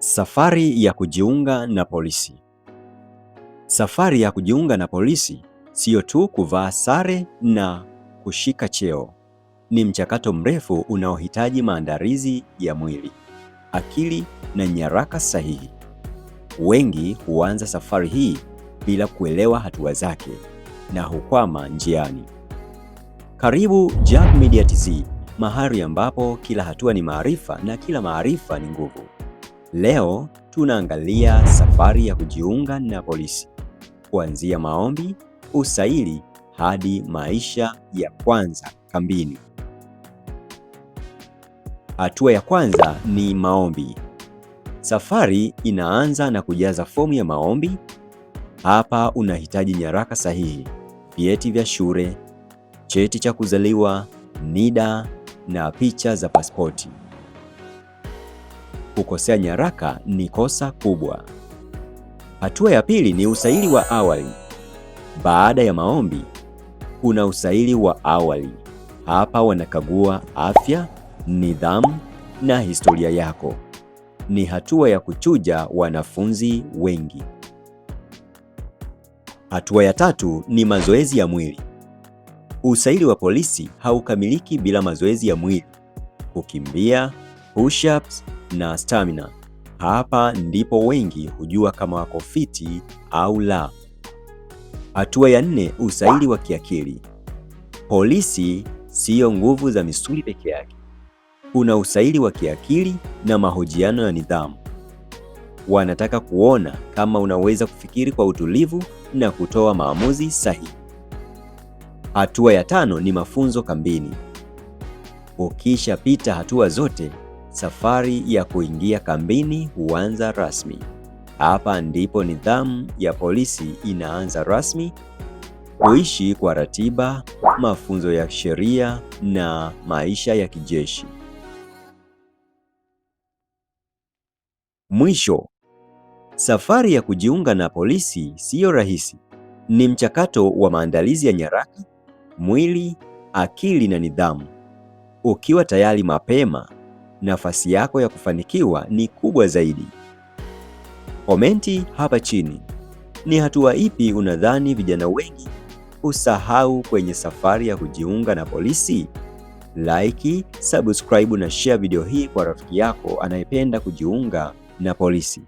Safari ya kujiunga na polisi. Safari ya kujiunga na polisi siyo tu kuvaa sare na kushika cheo. Ni mchakato mrefu unaohitaji maandalizi ya mwili, akili na nyaraka sahihi. Wengi huanza safari hii bila kuelewa hatua zake na hukwama njiani. Karibu Jack Media TZ, mahali ambapo kila hatua ni maarifa na kila maarifa ni nguvu. Leo tunaangalia safari ya kujiunga na polisi, kuanzia maombi, usaili hadi maisha ya kwanza kambini. Hatua ya kwanza ni maombi. Safari inaanza na kujaza fomu ya maombi. Hapa unahitaji nyaraka sahihi, vyeti vya shule, cheti cha kuzaliwa, NIDA na picha za pasipoti. Kukosea nyaraka ni kosa kubwa. Hatua ya pili ni usaili wa awali. Baada ya maombi, kuna usaili wa awali. Hapa wanakagua afya, nidhamu na historia yako. Ni hatua ya kuchuja wanafunzi wengi. Hatua ya tatu ni mazoezi ya mwili. Usaili wa polisi haukamiliki bila mazoezi ya mwili: kukimbia, push-ups na stamina. Hapa ndipo wengi hujua kama wako fiti au la. Hatua ya nne, usaili wa kiakili. Polisi siyo nguvu za misuli peke yake. Kuna usaili wa kiakili na mahojiano ya nidhamu. Wanataka kuona kama unaweza kufikiri kwa utulivu na kutoa maamuzi sahihi. Hatua ya tano ni mafunzo kambini. Ukishapita hatua zote, safari ya kuingia kambini huanza rasmi. Hapa ndipo nidhamu ya polisi inaanza rasmi: kuishi kwa ratiba, mafunzo ya sheria na maisha ya kijeshi. Mwisho, safari ya kujiunga na polisi siyo rahisi. Ni mchakato wa maandalizi ya nyaraka, mwili, akili na nidhamu. Ukiwa tayari mapema, nafasi yako ya kufanikiwa ni kubwa zaidi. Komenti hapa chini. Ni hatua ipi unadhani vijana wengi husahau kwenye safari ya kujiunga na polisi? Like, subscribe na share video hii kwa rafiki yako anayependa kujiunga na polisi.